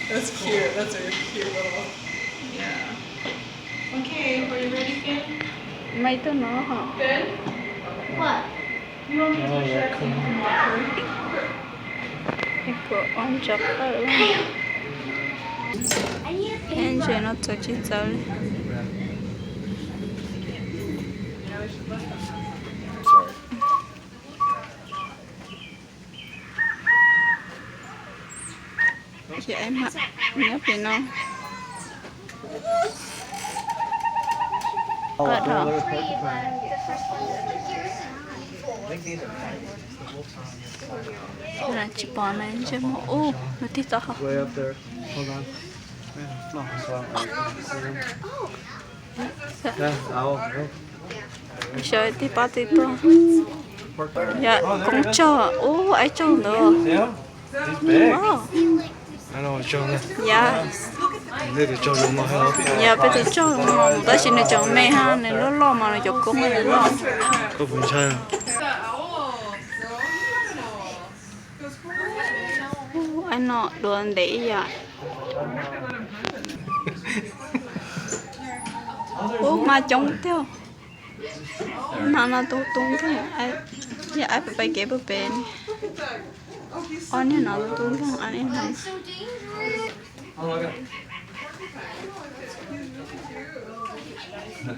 That's cute. That's a cute little. Yeah. Okay, are you ready, Finn? Maiv tuaj no hos. Finn? What? You want me to check if you can walk her? Kuv ob ntsa qawj. Ib ntsis no txaus tsis txaus li. Ces nyob pem no. Tsis pom na, ntsej muag ub, nws tig tau hov. Xyov tij pab tij tuaj. Yog koob tsog ub, aib tsaug ntawd. Yog, yog peb tus tsaug mus, tab sis nws tseem me ha, nws loj loj mas nws cov koob nws loj. Aib no dua ntev ib yam. Ub, mas coob tiag. Mas no tu tu nkeeg, yog aib pais kev puag pem. Ob niag no tu tu nkeeg, ob niag no.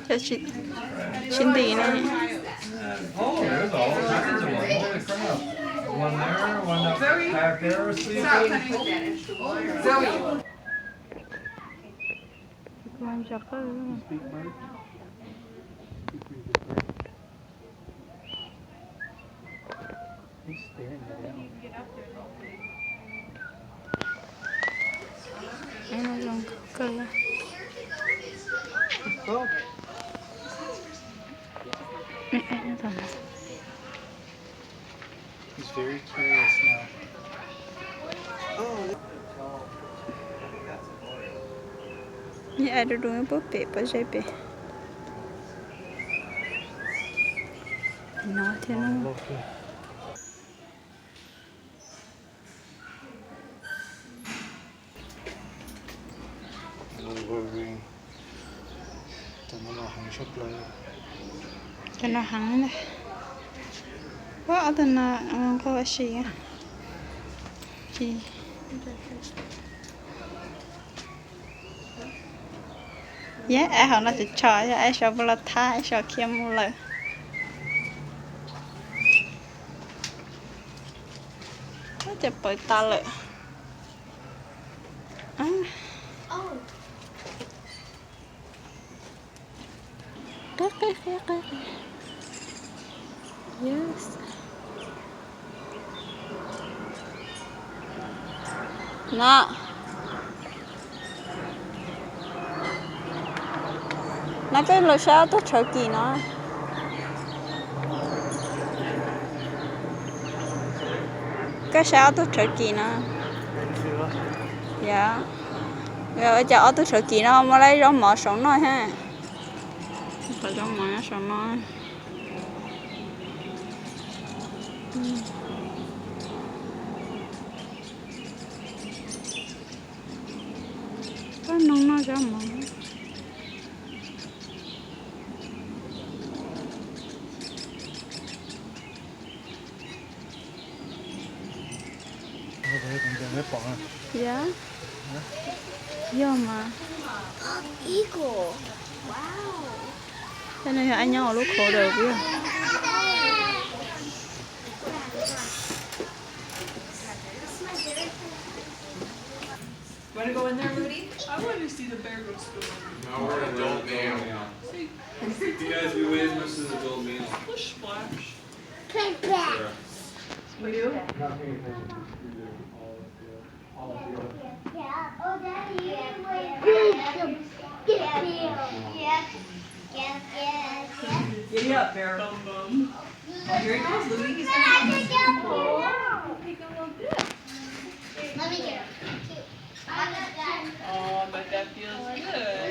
Tsis nti ne. He's very curious now. Aib dub dub puag pem pob zeb pem. No thiab no. Cov no heev na. Ua ob tug no nqua si. Yog aib hauv no tsis tshua, yog aib sau npau lo thab, aib sau khiab mus lawm. Ces pawv tas lawm. Qeb qeb qeb qeb. Yes. No. No koj los saib ob tug tshawv kis no. Koj saib ob tug tshawv kis no. Yog. Ua cas ob tug tshawv kis no muaj laib zaub mov saum no thiab. Zaub mov nyob saum no. Pab noog noj zaub mov. Yog, yog mas. Tej no yog aib nyob ua lub qhov daws puas yog? Want to go in there, Moody? I want to see the bear go swimming. No, we're adult male. See, you guys, we weigh as much as an adult male. Splish splash. Take that. Yeah. We do? Giddy up, Bear. Bum, bum. Oh, here he goes, Louie. He's gonna have to jump. Let me get him. Oh, but that feels good.